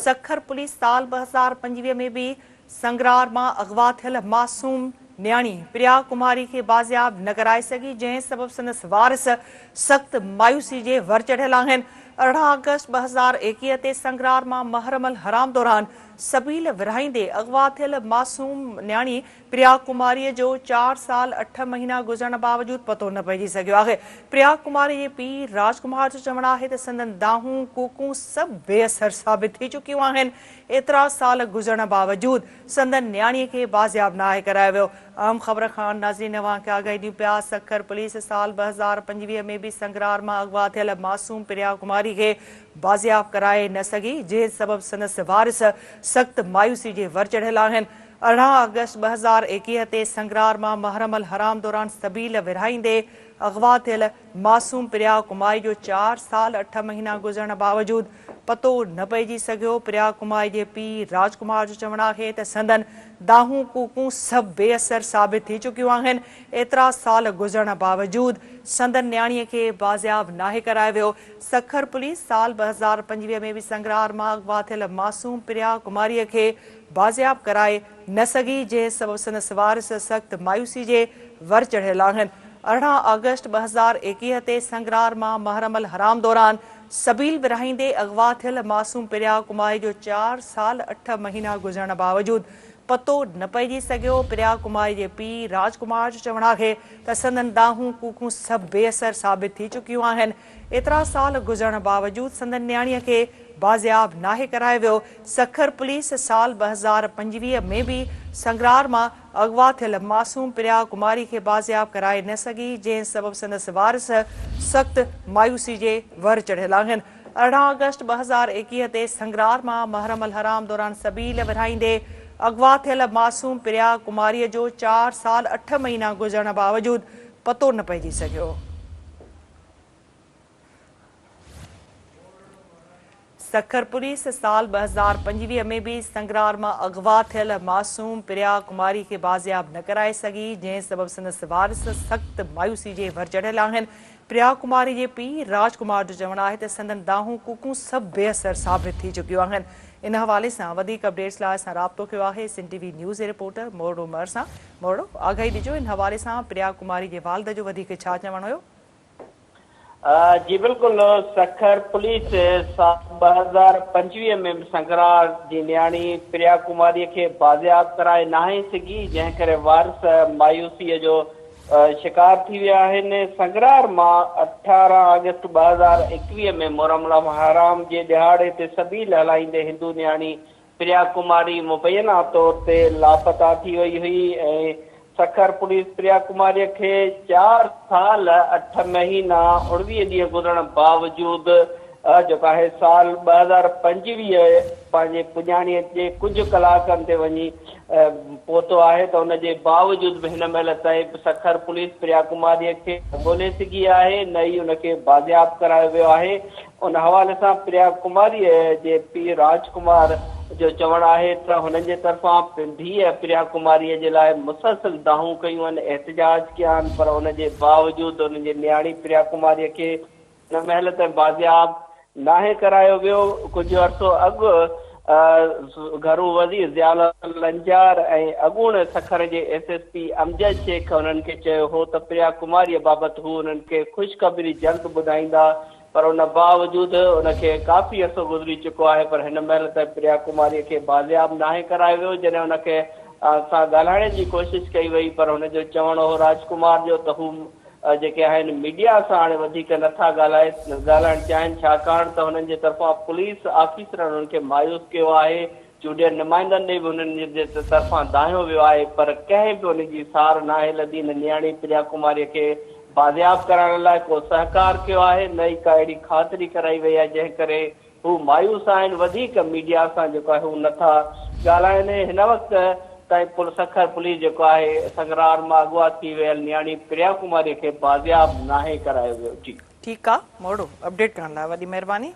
Sukkur police سال 2025 ۾ به سنگرار مان اغوا ٿيل معصوم نياڻي پريا ڪماري کي بازياب نه ڪرائي سگهي، جنهن سبب سندس وارث سخت مايوسي جي ور چڙهيل آهن. 18 آگسٽ 2021 تي سنگرار مان محرم الحرام دوران سبيل ورهائيندي اغوا ٿيل معصوم نياڻي پريا ڪماري جو چار سال اٺ مهينا گذرڻ باوجود پتو نه پئجي سگهيو آهي. پريا ڪماري جي پيء راج ڪمار جو چوڻ آهي ته سندن دانهون ڪوڪون سڀ بي اثر ثابت ٿي چڪيون آهن، ايترا سال گذرڻ باوجود سندن نياڻي کي بازياب ناهي ڪرايو ويو. اهم خبر کان ناظرين اوهان کي آگاهي ڏيون پيا سکر پوليس سال 2025 ۾ به سنگرار مان اغوا ٿيل معصوم پريا ڪماري کي بازياب ڪرائي نه سگهي، جنهن سبب سندس وارث سخت مايوسي جي ور چڙهيل آهن. 18 آگسٽ 2021 تي سنگرار مان محرم الحرام دوران سبيل ورهائيندي اغوا ٿيل معصوم پريا ڪماري جو چار سال اٺ مهينا گذرڻ باوجود پتو نه پئجي سگهيو. پريا ڪماري جي پيء راج ڪمار جو چوڻ آهي ته سندن دانهون ڪوڪون سڀ بي اثر ثابت ٿي چڪيون آهن، ايترا سال گذرڻ باوجود سندن نياڻي کي بازياب ناهي ڪرايو ويو. سکر پوليس سال 2025 ۾ به سنگرار مان اغوا ٿيل معصوم پريا ڪماري کي بازياب ڪرائي نه سگهي، جنهن سبب سندس وارث سخت مايوسي جي ور چڙهيل آهن. 18 آگسٽ 2021 تي سنگرار مان محرم الحرام دوران سبيل ورهائيندي اغوا ٿيل معصوم پريا ڪماري جو چار سال اٺ مهينا گذرڻ باوجود پتو نه پئجي سگهيو. پريا ڪماري جي پيء راج ڪمار جو چوڻ آهي ته سندن دانهون ڪوڪون سڀ بي اثر ثابت ٿي چڪيون آهن، ايترا سال گذرڻ باوجود سندن نياڻيء کي بازياب ناهي ڪرايو ويو. سکر پوليس سال 2025 ۾ به سنگرار مان اغوا ٿيل معصوم پريا ڪماري کي بازياب ڪرائي نه سگهي، جنهن سبب سندس وارث سخت مايوسي جي ور چڙهيل آهن. 18 آگسٽ 2021 تي سنگرار مان محرم الحرام دوران سبيل ورهائيندي اغوا ٿيل معصوم پريا ڪماري جو چار سال اٺ مهينا گذرڻ باوجود پتو نه پئجي سگهيو. سکر پوليس سال 2025 ۾ به سنگرار مان اغوا ٿيل معصوم پريا ڪماري کي بازياب نه ڪرائي سگهي، جنهن سبب سندس وارث سخت مايوسي جي ور چڙهيل آهن. پريا ڪماري جي پيء راج ڪمار جو چوڻ آهي ته سندن دانهون ڪوڪون سڀ بي اثر ثابت ٿي چڪيون آهن. ان حوالي سان وڌيڪ اپڊيٽس لاء اسان رابطو ڪيو آهي سنڌ ٽي وي نيوز جي رپورٽر مورڙو مهر سان. مورڙو، آگاهي ڏجو ان حوالي سان پريا ڪماري جي والد جو وڌيڪ ڇا چوڻ هيو؟ جي بلڪل سکر پوليس سال 2025 ۾ به سنگرار جي نياڻي پريا ڪماري کي بازياب ڪرائي ناهي سگهي جنهن ڪري وارث مايوسي جو شڪار ٿي ويا آهن سنگرار مان 18 آگسٽ 2021 ۾ محرم الحرام جي ڏهاڙي تي سبيل هلائيندي هندو نياڻي پريا ڪماري مبينا طور تي لاپتا ٿي وئي هئي ۽ سکر پوليس پريا ڪماري کي چار سال اٺ مهينا 19 ڏينهن گذرڻ باوجود جيڪو آهي سال 2025 پنهنجي پڄاڻي جي ڪجهه ڪلاڪن تي وڃي پهتو آهي ته ان جي باوجود به هن مهل تائين به سکر پوليس پريا ڪماري کي نه ڳولي سگهي آهي نه ئي ان کي بازياب ڪرايو ويو آهي. ان حوالي سان پريا ڪماري جي پيء راج ڪمار جو چوڻ آهي ته هنن جي طرفان ڌيء پريا ڪماري جي لاء مسلسل دانهون ڪيون آهن، احتجاج ڪيا آهن پر ان جي باوجود انهن جي نياڻي پريا ڪماري کي هن مهل تائين بازياب ناهي ڪرايو ويو. ڪجهه عرصو اڳ گهرو وزير ضياء الحسن لنجار ۽ اڳوڻي سکر جي S S P Amjad Shaikh انهن کي چيو هو ته پريا ڪماري بابت هو انهن کي خوشخبري جلد ٻڌائيندا پر ان باوجود ان کي ڪافي عرصو گذري چڪو آهي پر هن مهل تائين پريا ڪماري کي بازياب ناهي ڪرايو ويو جڏهن ان کي سان ڳالهائڻ جي ڪوشش ڪئي وئي پر هن جو چوڻ هو راج ڪمار جو ته هو جيڪي آهن ميڊيا سان هاڻي وڌيڪ نٿا ڳالهائي ڳالهائڻ چاهين ڇاڪاڻ ته هنن جي طرفان پوليس آفيسرن انهن کي مايوس ڪيو آهي چونڊيل نمائندن ڏي به هنن جي طرفان دانهيو ويو آهي پر ڪنهن به ان جي سار ناهي لڌي نه نياڻي پريا ڪماري کي بازياب ڪرائڻ لاء ڪو سهڪار ڪيو آهي نه ئي ڪا اهڙي خاطري ڪرائي وئي آهي جنهن ڪري هو مايوس آهن وڌيڪ ميڊيا سان جيڪو آهي هو نٿا ڳالهائن هن وقت تائين سکر پوليس جيڪو آهي سنگرار مان اغوا ٿي ويل نياڻي پريا ڪماري کي بازياب ناهي ڪرايو ويو جي. ٺيڪ آ مورڙو اپڊيٽ ڪرڻ لاء وڏي مهرباني.